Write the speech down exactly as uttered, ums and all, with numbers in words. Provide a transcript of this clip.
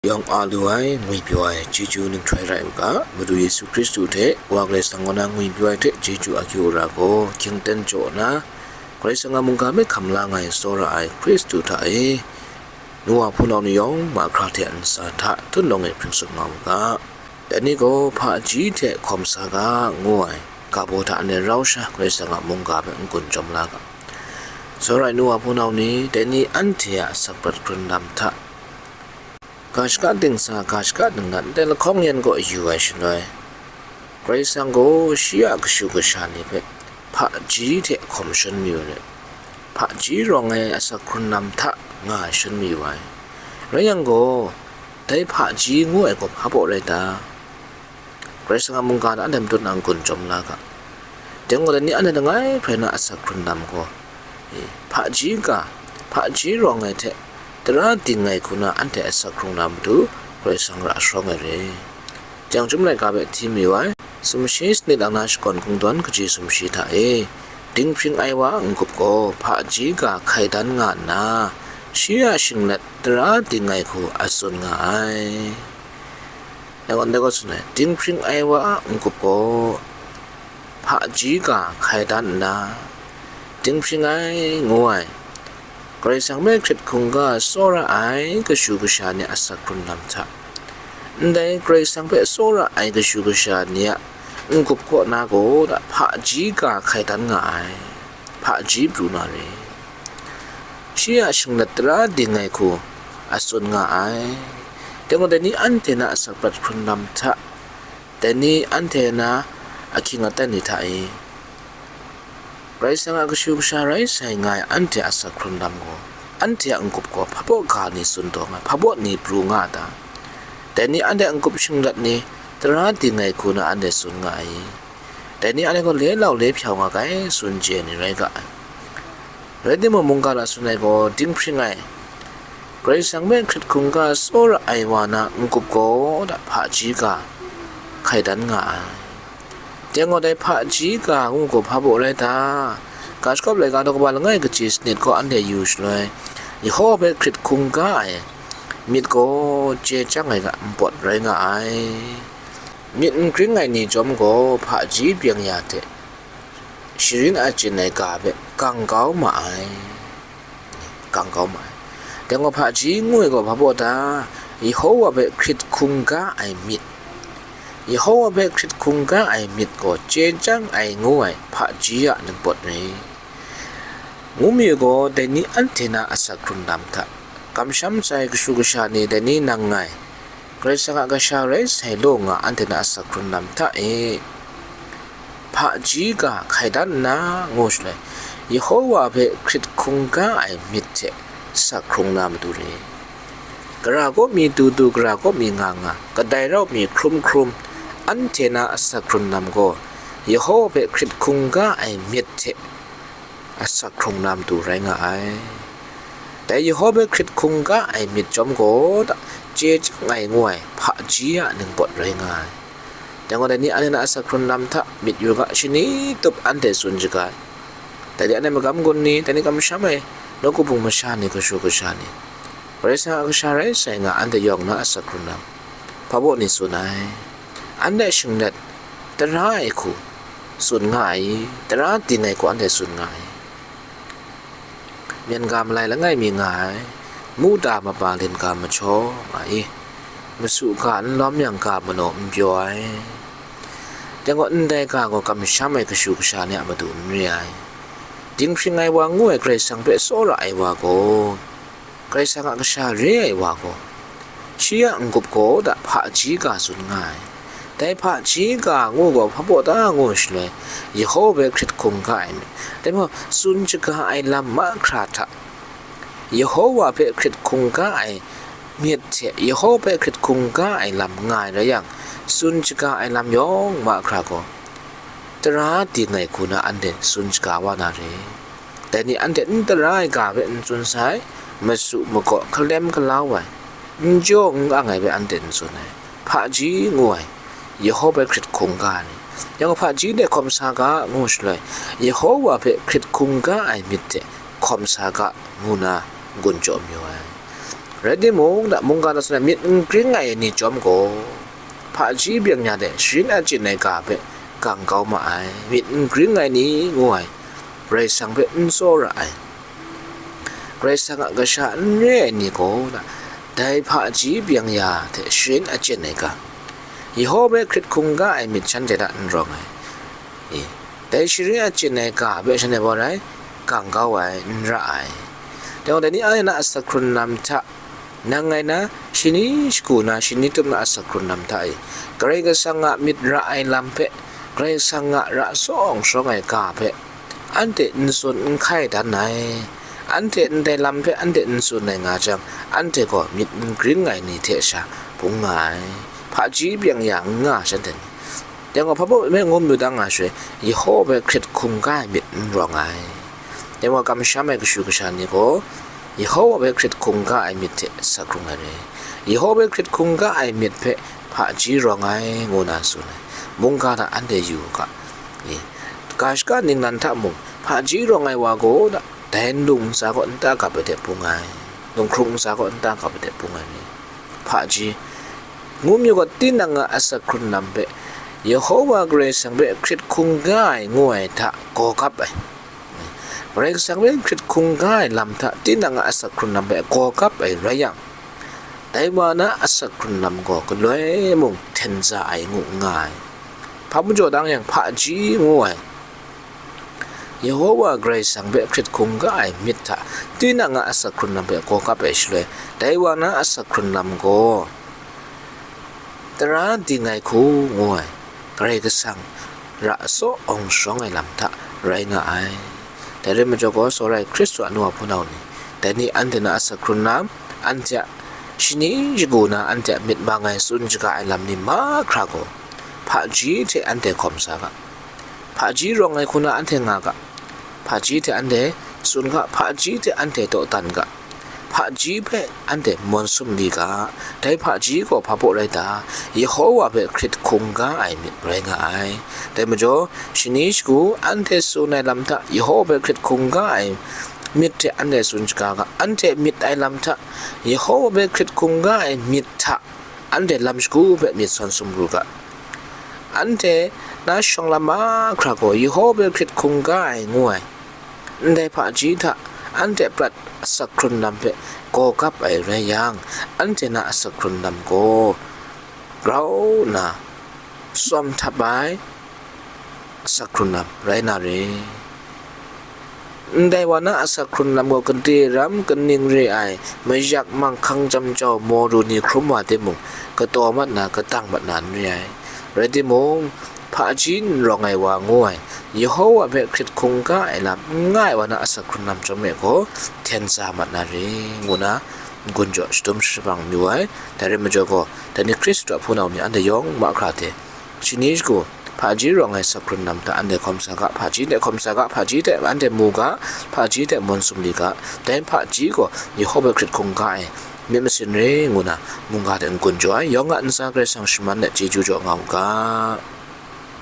Yawng a lu ai, ngwipyaw ai, chyeju ninghtoi rai u ga, Madu Yesu Hkristu hte Wa Karai Kasang kaw na ngwipyaw ai hte chyeju akyu ra gaw, hkying ten jaw na, Karai Kasang a mungga hpe hkam la nga ai tsawra ai Hkristu hta e, nu wa hpunau ni yawng mahkra hte a ntsa hta tut lawng e hpring tsun nga u ga. Dai ni gaw hpaji hte hkawm sa ga ngu ai ga baw hta anhte rau sha Karai Kasang a mungga hpe n-gun chyawm la ga. Tsawra ai nu wa hpunau ni, dai ni anhte a asak prat hkrun lam hta, ga shaka dingsa, ga shaka dingnan, ndai lahkawng yan kaw yu ai shaloi, Karai Kasang gaw shi a kashu kasha ni hpe hpaji hte hkawm shangun mayu ai, hpaji rawng ai asak hkrun lam hta nga ai shangun mayu ai. Rai yang gaw, dai hpaji ngu ai gaw hpa baw rai ta? Karai Kasang a mungga na anhte matut na n-gun chyawm la ga. Dai gaw, dai ni anhte langai hprai na asak hkrun lam gaw, e, hpaji ga, hpaji rawng ai hte tara ding ai hku na anhte asak hkrung na matu Karai Kasang ra sharawng ai re. Jang Chyum laika hpe hti mayu ai, sumshi sanit lang na shakawn kungdawn kaji sumshi hta e, dinghpring ai wa a n-gup gaw hpaji ga hkai dan nga nna, shi a shinglet tara ding ai hku a tsun nga ai. Dai gaw, dai gaw tsun ai, dinghpring ai wa a n-gup gaw hpaji ga hkai dan nna, dinghpring ai ngu ai, Karai Kasang hpe hkrit hkungga tsawra ai kashu kasha ni a asak hkrun lam hta, ndai Karai Kasang hpe tsawra ai kashu kasha ni a n-gup kaw na gaw hpaji ga hkai dan nga ai, hpaji pru na re. Shi a shinglet tara ding ai hku a tsun nga ai. Dai gaw, dai ni anhte na asak prat hkrun lam hta, dai ni anhte na ahkying aten ni hta e, Karai Kasang a kashu kasha rai sai nga ai anhte a asak hkrun lam gaw, anhte a n-gup gaw hpa baw ga ni tsun taw nga, hpa baw ni pru nga a ta? Dai ni anhte a n-gup shinglet ni tara ding ai hku na anhte tsun nga ai. Dai ni anhte gaw le lau le hpyau nga ga ai, tsun chye ai ni rai ga ai. Rai timung, mungga hta tsun ai gaw dinghpring ai, Karai Kasang hpe hkrit hkungga tsawra ai wa na n-gup gaw hpaji ga hkai dan nga ai. Dai gaw, dai hpaji ga ngu gaw hpa baw rai ta? Ga shagawp laika daw kaba langai kaji sanit gaw anhte yu shaloi, Yehowa hpe hkrit hkungga ai myit gaw chye chyang ai ga npawt rai nga ai. Myit n gring ai ni chyawm gaw hpaji byeng ya hte sharin achyin ai ga hpe gang kau ma ai. Gang kau ma ai. Dai gaw, hpaji ngu ai gaw hpa baw ta? Yehowa hpe hkrit hkungga ai myit. Yehowa hpe hkrit hkungga ai myit gaw chye chyang ai ngu ai hpaji a ningpawt re. Ngu mi gaw, dai ni anhte na asak hkrun lam hta, kamsham sai kashu kasha ni dai ni nang ngai, Karai Kasang a kasha rai sai law nga anhte na asak hkrun lam hta e, hpaji ga hkai dan nna ngu shaloi, Yehowa hpe hkrit hkungga ai myit hte asak hkrung na matu re. Gara kaw mi du du, gara kaw mi nga nga, kadai rau mi hkrum hkrum, anhte na asak hkrun lam gaw, Yehowa hpe hkrit hkungga ai myit hte asak hkrung na matu rai nga ai. Dai Yehowa hpe hkrit hkungga ai myit chyawm gaw, chye chyang ai ngu ai hpaji a ningpawt rai nga ai. Dai gaw, dai ni anhte na asak hkrun lam hta myit yu ga, shani tup anhte tsun shaga ai. Dai ni anhte magam gun ni, dai ni kamsham ai nawku bung masha ni, kashu kasha ni, Karai Kasang a kasha rai sai nga anhte yawng na asak hkrun lam hpa baw ni tsun ai? Anhte shinglet tara ai hku tsun nga ai i? Tara ding ai hku anhte tsun nga ai i? Myen ga malai langai mi nga ai, muda maba lin ga majaw nga i? Masu ga n lawm yang ga manaw n pyaw ai. Dai gaw, ndai ga gaw kamsham ai kashu kasha ni a matu n re ai. Dinghpring ai wa ngu ai Karai Kasang hpe tsawra ai wa gaw, Karai Kasang a kasha re ai wa gaw, shi a n-gup gaw da hpaji ga tsun nga ai. Dai hpaji ga ngu gaw hpa baw ta ngu shaloi, Yehowa hpe hkrit hkungga ai myit, dai maw, tsun shaga ai lam mahkra hta, Yehowa hpe hkrit hkungga ai myit hte Yehowa hpe hkrit hkungga ai lam nga ai rai yang, tsun shaga ai lam yawng mahkra gaw, tara ding ai hku na anhte tsun shaga wa na re. Dai ni anhte n tara ai ga hpe n tsun sai, masu magaw hkalem galau ai, n jaw n ang ai hpe anhte n tsun ai, hpaji ngu ai, Yehowa hpe hkrit hkungga ai ni, yang hpaji hte hkawm sa ga ngu shaloi, Yehowa hpe hkrit hkungga ai myit hte hkawm sa ga ngu na n-gun jaw mayu ai. Rai timung, da mungga na tsun ai myit n gring ai ni chyawm gaw, hpaji byeng ya de sharin achyin ai ga hpe gang kau ma ai. Myit n gring ai ni ngu ai, Karai Kasang hpe n tsawra ai, Karai Kasang a kasha n re ai ni gaw, da dai hpaji byeng ya hte sharin achyin ai ga, Yehowa hpe hkrit hkungga ai myit shanhte hta n rawng ai. E, dai sharin achyin ai ga hpe shanhte gaw rai gang kau ai, n ra ai. Dai gaw, dai ni anhte na asak hkrun lam hta, nang ngai na, shani shagu na, shani tup na asak hkrun lam hta e, Karai Kasang a myit ra ai lam hpe, Karai Kasang a ra sawng shawng ai ga hpe, anhte n tsun n hkai dan ai. Anhte ndai lam hpe anhte n tsun ai nga jang, anhte gaw myit n gring ai ni hte sha bung nga ai, hpaji byeng ya n nga shanhte ni. Dai gaw, hpa baw me ngu mayu dang nga shaloi, Yehowa hpe hkrit hkungga ai myit n rawng ai. Dai gaw, kamsham ai kashu kasha ni gaw, Yehowa hpe hkrit hkungga ai myit hte asak hkrung ai re. Yehowa hpe hkrit hkungga ai myit hpe hpaji rawng ai, ngu na tsun ai. Mungga hta anhte yu u ga. E, ga shaka ningnan hta mung, hpaji rawng ai wa gaw, da dai nlung ntsa kaw nta gap ai hte bung ai, lunghkrung ntsa kaw nta gap ai hte bung ai ni, hpaji, ngu mayu gaw, tinang a asak hkrun lam hpe, Yehowa Karai Kasang hpe hkrit hkungga ai ngu ai hta gaw kap ai. Karai Kasang hpe hkrit hkungga ai lam hta tinang a asak hkrun lam hpe gaw kap ai rai yang, dai wa na asak hkrun lam gaw galoi mung hten za ai ngu n nga ai. Hpa majaw dang yang, hpaji ngu ai, Yehowa Karai Kasang hpe hkrit hkungga ai myit hta tinang a asak hkrun lam hpe gaw kap ai shaloi, dai wa na asak hkrun lam gaw tara ding ai hku ngu ai, Karai Kasang ra sawng shawng ai lam hta rai nga ai. Dai rai majaw gaw, tsawra ai Hkristu a nu a hpunau ni, dai ni anhte na asak hkrun lam, anhte a shani shagu na, anhte a myit mang ai tsun shaga ai lam ni mahkra gaw, hpaji hte anhte hkawm sa ga. Hpaji rawng ai hku na anhte nga ga, hpaji hte anhte tsun ga, hpaji hte anhte dawdan ga, hpaji hpe anhte mawn sumri ga. Dai hpaji gaw hpa baw rai ta? Yehowa hpe hkrit hkungga ai myit rai nga ai. Dai majaw, shani shagu anhte tsun ai lam hta Yehowa hpe hkrit hkungga ai myit hte anhte tsun shaga ga, anhte myit ai lam hta Yehowa hpe hkrit hkungga ai myit hta anhte lam shagu hpe myit sawn sumru ga. Anhte na shawng lam mahkra gaw Yehowa hpe hkrit hkungga ai ngu ai, ndai hpaji hta anhte prat asak hkrun lam hpe gaw kap ai rai yang, anhte na asak hkrun lam gaw grau nna tsawm htap ai asak hkrun lam rai na re. Ndai wa na asak hkrun lam gaw gade ram kaning re ai, mayak manghkang jam jau maw ru ni hkrum wa timung, kataw mat na, katang mat na n re ai. Rai timung, hpaji n rawng ai wa ngu ai, Yehowa hpe hkrit hkungga ai lam n nga ai wa na asak hkrun lam chyawm e gaw, hten sa mat na re, ngu na n-gun jaw shadum shabang mayu ai. Dai rai majaw gaw, dai ni Hkristu a hpunau ni anhte yawng mahkra hte, shani shagu hpaji rawng ai asak hkrun lam hta anhte hkawm sa ga, hpaji hte hkawm sa ga, hpaji hte anhte mu ga, hpaji hte mawn sumri ga. Dai hpaji gaw Yehowa hpe hkrit hkungga ai myit masin re, ngu na mungga hte n-gun jaw ai. Yawng a ntsa Karai Kasang shaman let chyeju jaw nga u ga.